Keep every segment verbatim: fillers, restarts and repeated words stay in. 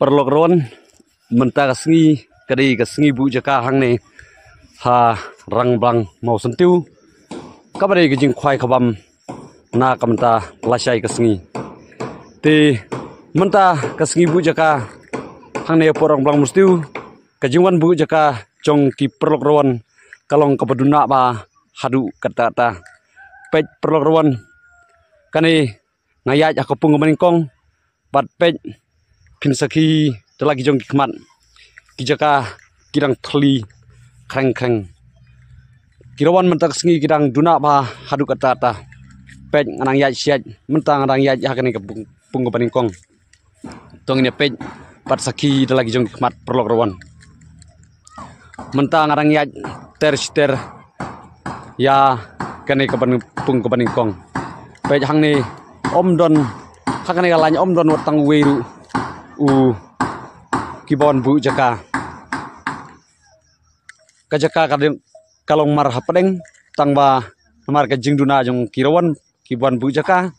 Paralok ruan, mynta ka sngi ka dei ka sngi buh jaka hangne ha Rangblang Mawsyntiu, kaba dei ka jingkhwai khabam na ka mynta lashai ka sngi. Te mynta ka sngi buh jaka hangne hapoh Rangblang Mawsyntiu, ka jingwan buh jaka jong ki paralok ruan ka long kaba duna bha haduh katta katta. Peit paralok ruan, kane nga ïaid ha ka pung kaba nyngkong, bad peit, phin sakhi da la ki jong ki khmat, ki jaka ki dang thli khreng khreng. Ki ruan mynta ka sngi ki dang duna bha haduh katta katta. Peit, nga dang ïaid shiat, mynta nga dang ïaid ha kane ka pung, pung kaba nyngkong. To ngin ïa peit bad sakhi da la ki jong ki khmat paralok ruan. Mynta nga dang ïaid ter shi ter ïa kane ka ban, pung kaba nyngkong. Peit hangne ym don, ha kane ka lain ym don wat tang uwei ruh u kiba wan buh jaka. Ka jaka ka dei, ka long mar hapdeng, tang ba namar ka jingduna jong ki ruan kiba wan buh jaka.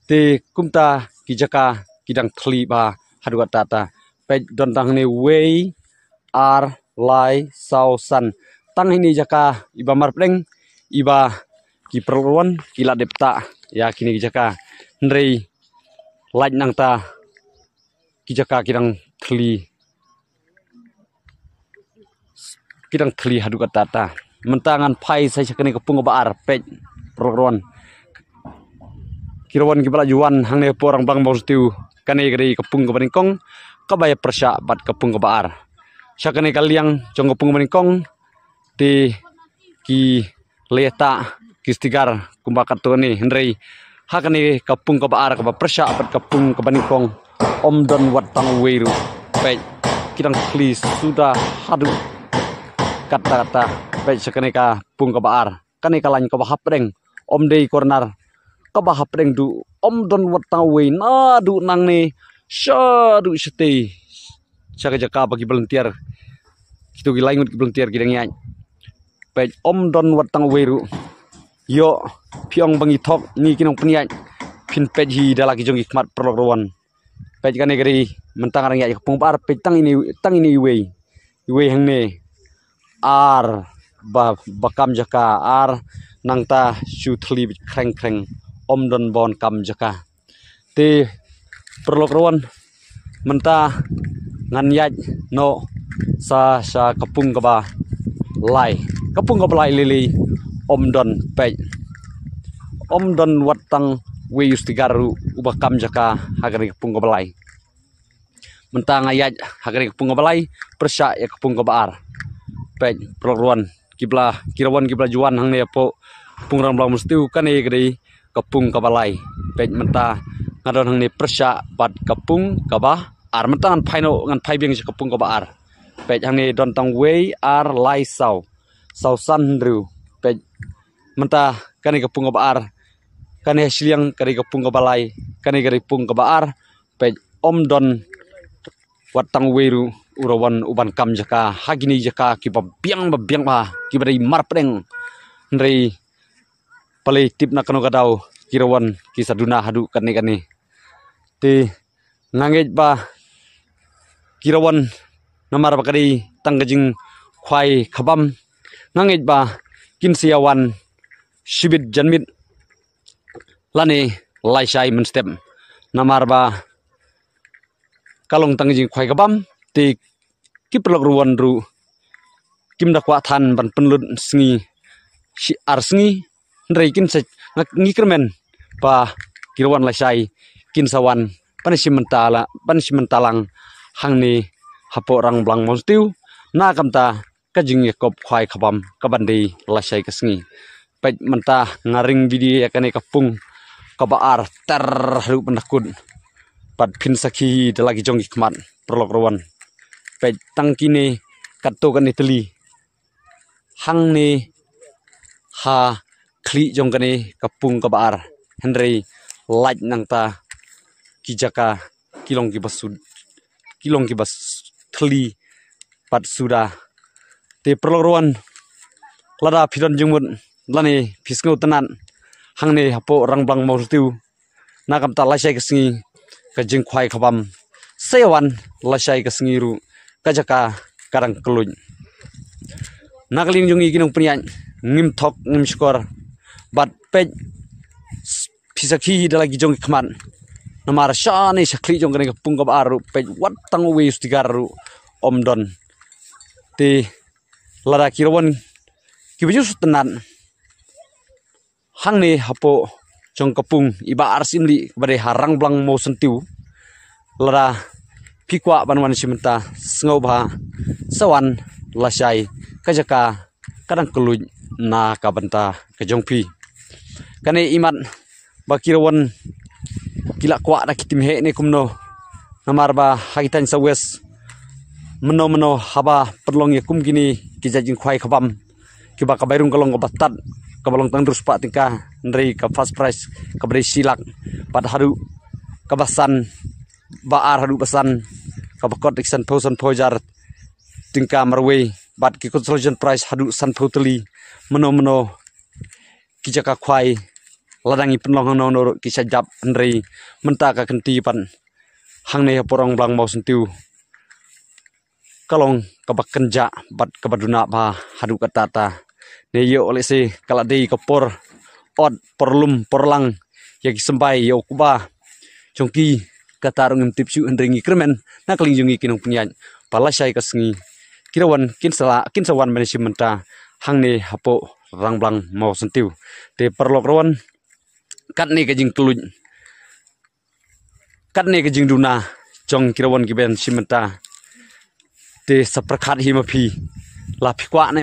Te kumta ki jaka ki dang thli bha haduh katta katta. Peit, don tang hangne wei, ar, lai, saw, san. Tang hangne jaka iba mar pdeng, iba ki paralok ruan ki la dep tah ïa kine ki jaka. Hynrei lait nangta ki jaka ki dang thli, ki dang thli haduh katta katta. Mynta ngan phai sa sha kane ka pung kaba ar, peit paralok ruan. Ki ruan kiba la ju wan hangne hapoh Rangblang Mawsyntiu, kane ka dei ka pung kaba nyngkong kaba ïa pyrshah bad ka pung kaba ar. Sha kane ka liang jong ka pung kaba nyngkong te ki leh tah ki sticker kumba katto ne, hynrei ha kane ka pung kaba ar kaba pyrshah bad ka pung kaba nyngkong ym don wat tang uwei ruh. Peit, ki dang thli suda haduh katta katta. Peit sha kane ka pung kaba ar, kane ka lain kaba hapdeng, ym dei corner, kaba hapdeng duh, ym don wat tang uwei, naduh nangne shaduh shatei, sha ka jaka ba ki volunteer, kito ki lai ngut ki volunteer ki dang ïaid. Peit, ym don wat tang uwei ruh. Ïoh, phi ong ba ngi thok, ngi ki nongpynïaid, phin peit hi da la ki jong ki khmat paralok ruan. Peit, kane ka dei, mynta nga dang ïaid ha ka pung kaba ar, peit, tang ine, tang ine iwei, iwei hangne, ar ba, ba kam jaka, ar nangta shu thli khreng khreng, ym don ba wan kam jaka. Te paralok ruan, mynta ngan ïaid noh sa sha ka pung kaba lai. Ka pung kaba lai lei lei ym don, peit, ym don wat tang uwei u sticker ruh uba kam jaka ha kane ka pung kaba lai. Mynta nga ïaid ha kane ka pung kaba lai pyrshah ïa ka pung kaba ar. Peit paralok ruan, kiba la, ki ruan kiba la ju wan hangne hapoh pung Rangblang Mawsyntiu, kane ka dei ka pung kaba lai. Peit, mynta nga don hangne pyrshah bad ka pung kaba ar. Mynta ngan phai noh, ngan phai biang sha ka pung kaba ar. Peit, hangne don tang wei, ar, lai, saw, saw, san, hynriew. Peit, mynta kane ka pung kaba ar, kane ha shiliang ka dei ka pung kaba lai, kane ka dei pung kaba ar. Peit, ym don wat tang uwei ruh u ruan uban kam jaka ha kine ki jaka kiba biang ba biang bha, kiba dei marpdeng. Hynrei balei tip na kano ka daw ki ruan ki sa duna haduh katne katne. Te nga ngeit ba ki ruan, namar ba ka dei tang ka jingkhwai khabam, nga ngeit ba kin sa ïa wan shibit janmiet lane lashai mynstep, namar ba ka long tang ka jingkhwai khabam. Te ki paralok ruan ruh kim da kwah than ban pynlut sngi shi ar sngi, hynrei kin sa, nga, ngi kyrmen ba ki ruan lashai kin sa wan ban shim bynta la, ban shim bynta lang hangne hapoh Rangblang Mawsyntiu na ka bynta ka jingïakop khwai khabam kaban dei lashai ka sngi. Peit, mynta nga ring video ïa kane ka pung kaba ar ter haduh ban da kut, bad phin sakhi da la ki jong ki khmat paralok ruan. Peit, tang kine katto katne tylli hangne ha khlieh jong kane ka pung kaba ar, hynrei lait nangta ki jaka ki long kiba sud, ki long kiba s-, thli pat suda. Te paralok ruan, lada phi don jingmut lane phi sngewtynnat hangne hapoh Rangblang Mawsyntiu na ka bynta lashai ka sngi ka jingkhwai khabam, Sa ïa wan lashai ka sngi ruh ka jaka ka dang kylluid. Na ka liang jong ngi ki nongpynïaid, ngim thok ngim shukor, bad peit phi sakhi hi da la ki jong ki khmat. Namar shane shakhlieh jong kane ka pung kaba ar ruh peit wat tang uwei u sticker ruh ym don. Te lada ki la wan kiba ju sngewtynnat hangne hapoh jong ka pung i Bah R. Syiemlieh kaba dei ha Rangblang Mawsyntiew, lada phi kwah ban wan shim bynta, sngewbha sa wan lashai ka jaka ka dang kylluid na ka bynta ka jong phi. Kane i mat ba ki la wan ki la kwah da ki tim heh ne kumno, namar ba ha ki thaiñ South West mynno mynno haba pynlong ïa kum kine ki jait jingkhwai khabam, kiba ka bai rung ka long kaba tad, kaba long tang hynriew spah tyngka, hynrei ka first prize kaba dei shi lak, bad haduh kaba san, ba ar haduh ba san, kaba kot ki sanphew sanphew hajar tyngka marwei, bad ki consolation prize haduh sanphew tylli. Mynno mynno ki jaka khwai, lada ngi pynlong hangno hangno ruh ki shah jop, hynrei mynta ka kynti pat hangne hapoh Rangblang Mawsyntiew ka long kaba kynjah bad kaba duna bha haduh katta katta. Ne ïoh lehse ka la dei ka por ot, por lum, por lang ïa ki symbai, ïa u kba jong ki, kata ruh ngim tip shuh, hynrei ngi kyrmen na ka liang jong ngi ki nongpynïaid ba lashai ka sngi ki la wan, kin sa la, kin sa wan ban shim bynta hangne hapoh Rangblang Mawsyntiew. Te paralok, la wan katne ka jingkylluid, katne ka jingduna jong ki la wan ki ban shim bynta. Te sa pyrkhat hi ma phi, la phi kwah ne